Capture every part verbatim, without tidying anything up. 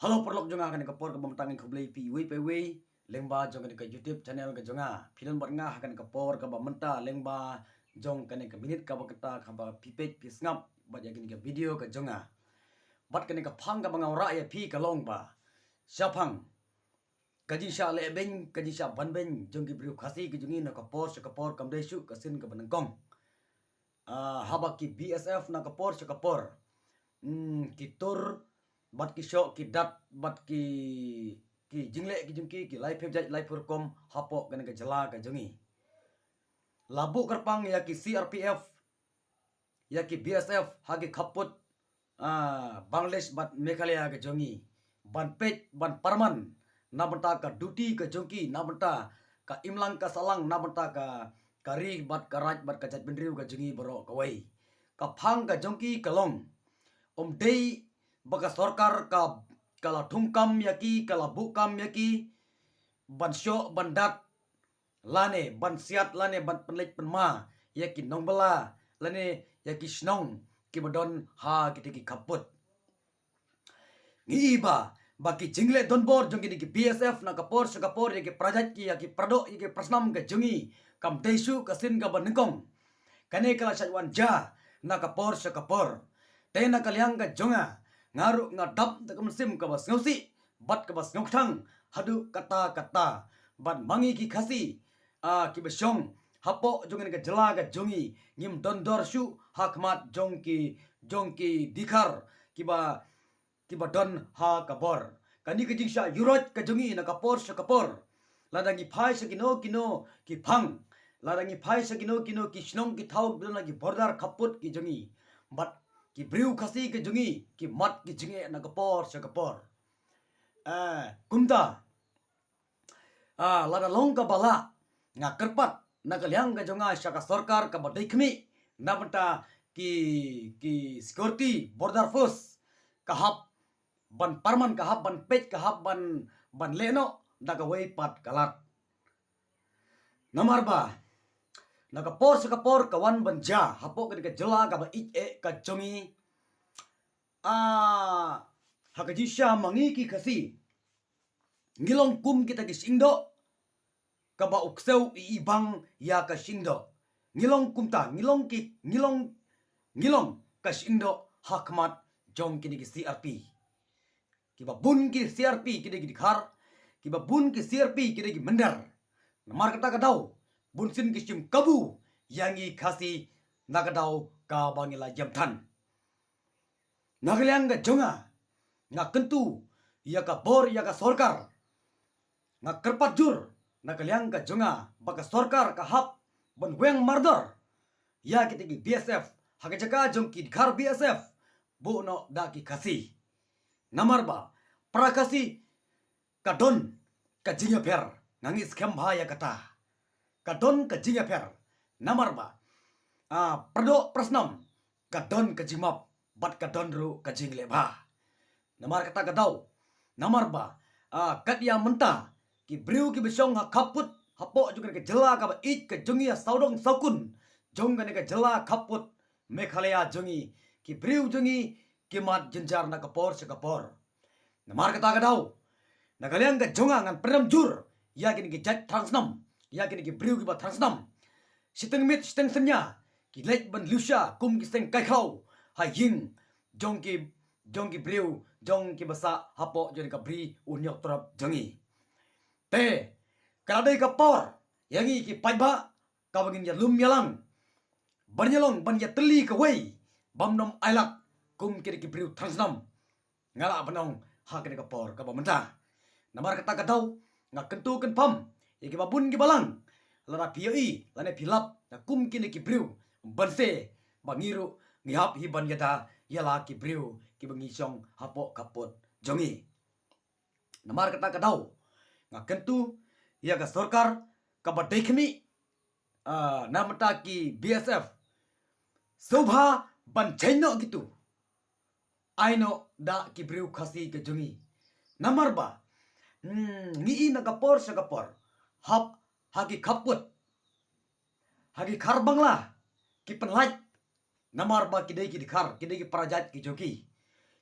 Hello paralok jong nga, ha kane ka por kaba mynta ngan khublei phi iwei pa iwei lyngba jong kane ka YouTube channel ka jong nga. Phi don bad nga ha kane ka por kaba mynta lyngba jong kane ka minit kaba kata kaba phi peit phi sngap bad ïa kane ka video ka jong nga. Bad kane ka phang kaba nga wanrah ïa phi ka long ba shaphang ka jingshah leh beiñ, ka jingshah ban beiñ jong ki briew Khasi ka jong ngi na ka por sha ka por, kam dei shuh ka sien kaba nyngkong. Ah, haba ki B S F na ka por sha ka por, hmm, ki tur bad ki shoh ki dat bad ki, ki jingleh ki jong ki, ki laiphew jait laiphew rukom hapoh kane ka jylla ka jong ngi. La buh kyrpang ïa ki C R P F, ïa ki B S F ha ki khappud, ah, Bangladesh bad Meghalaya ka jong ngi ban peit ban parman na bynta ka duty ka jong ki, na bynta ka imlang ka sahlang, na bynta ka, ka ri bad ka raij bad ka jaitbynriew ka jong ngi baroh kawei. Ka phang ka jong ki ka long, ym dei ba ka sorkar ka, ka la thung kam ïa ki, ka la buh kam ïa ki ban shoh ban dat lane ban siat lane ban pynleit pynma ïa ki nongbylla lane ïa ki shnong kiba don ha kita ki khappud. Ngi i ba, ba ki jingleh donbor jong kine ki B S F na ka por sha ka por ïa ki para jait ki, ïa ki para doh, ïa ki para snam ka jong ngi, kam dei shuh ka sien kaba nyngkong. Kane ka la shait wan jia na ka por sha ka por. Te na ka liang ka jong nga, nga ruh nga dap da ka mynsiem kaba sngewsih bad kaba sngewkthang haduh katta katta. Bad ma ngi ki Khasi, ah, kiba shong hapoh jong kane ka jylla ka jong ngi, ngim don dor shuh ha khmat jong ki, jong ki dkhar kiba, kiba don ha ka bor. Kane ka jingshah ïuhroit ka jong ngi na ka por sha ka por, lada ngi phai sha kino kino ki phang, lada ngi phai sha kino kino ki shnong ki thaw kiba don ha ki border khappud ki jong ngi, bad ki briew Khasi ka jong ngi ki mad ki jingeh na ka por sha ka por. Eh, kumta, ah, lada long kaba lah, nga kyrpad na ka liang ka jong nga sha ka sorkar kaba dei khmih, na bynta ki, ki security border force, ka hap ban parman, ka hap ban peit, ka hap ban, ban leh noh da kawei pat ka lad. Namar ba na ka por sha ka por ka wan ban jia hapoh kane ka jylla kaba ïeit eh ka jong ngi. Ah, ha ka jingshisha ma ngi ki Khasi, ngi long kum kita ki shyieng doh kaba u ksew i ibang ïa ka shyieng doh. Ngi long kumta, ngi long ki, ngi long, ngi long ka shyieng doh ha khmat jong kine ki C R P. Kiba bun ki C R P ki dei ki dkhar, kiba bun ki C R P ki dei ki mynder. Namar kata ka daw, bunsien ki shim kabu ïa ngi Khasi na ka daw kaba ngi la ïam than. Na ka liang ka jong nga, nga kyntu ïa ka bor ïa ka sorkar. Nga kyrpad jur na ka liang ka jong nga ba ka sorkar ka hap ban weng mardor ïa kita ki B S F, ha ka jaka jong ki dkhar B S F, buh noh da ki Khasi. Namar ba para Khasi ka don ka jingïapher, nga ngeit skhem bha ïa kata. Ka don ka jingïapher. Namar ba, ah, para doh para snam ka don ka jingmap bad ka don ruh ka jingleh bha. Namar kata ka daw, namar ba, ah, kat ïa mynta ki briew kiba shong ha khappud hapoh jong kane ka jylla kaba ïeit ka jong ngi, ha sawdong sawkun jong kane ka jylla khappud Meghalaya jong ngi, ki briew jong ngi ki mad jynjar na ka por sha ka por. Namar kata ka daw, na ka liang ka jong nga ngan pyndem jur ïa kine ki jait thrang snam, ïa kine ki briew kiba thrang snam. Shiteng miet shiteng synñia ki leit ban liusha kum ki seng kai khlaw ha ïing jong ki, jong ki briew, jong kiba sah hapoh jong ka bri u Hynñiewtrep jong ngi. Te ka la dei ka por ïa ngi ki paidbah kaba ngin ïalum ïalang, ban ïalong ban ïatylli kawei, bym nym ailad kum kine ki briew thrang snam. Nga lah ban ong ha kane ka por kaba mynta. Namar kata ka daw, nga kyntu kynpham ïa kiba bun kiba lang, lada phi ïohi lane phi lap da kum kine ki briew, ban se ba ngi ruh ngi hap hi ban ïada ïa la ki briew kiba ngi shong hapoh khappud jong ngi. Namar kata ka daw, nga kyntu ïa ka sorkar kaba dei khmih, ah, na bynta ki B S F, sngewbha ban change noh kitu. Ai noh da ki briew Khasi ka jong ngi. Namar ba, hmm, ngi i na ka por sha ka por, hap ha ki khappud, ha ki khar Bangla ki pynlait. Namar ba ki dei ki dkhar, ki dei ki para jait ki jong ki.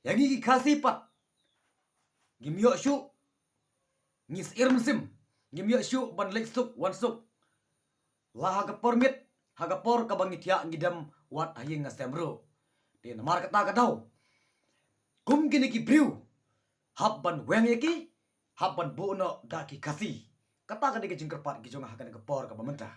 Ïa ngi ki Khasi pat, ngim ïoh shuh, ngi sir mynsiem, ngim ïoh shuh ban leit suk wan suk. La ha ka por miet, ha ka por kaba ngi thiah ngi dem wat ha ïing ha sem ruh. Te namar kata ka daw, kum kine ki briew, hap ban weng ïa ki, hap ban buh noh da ki Khasi. Kata ka dei ka jingkyrpad ki jong nga ha kane ka por kaba mynta.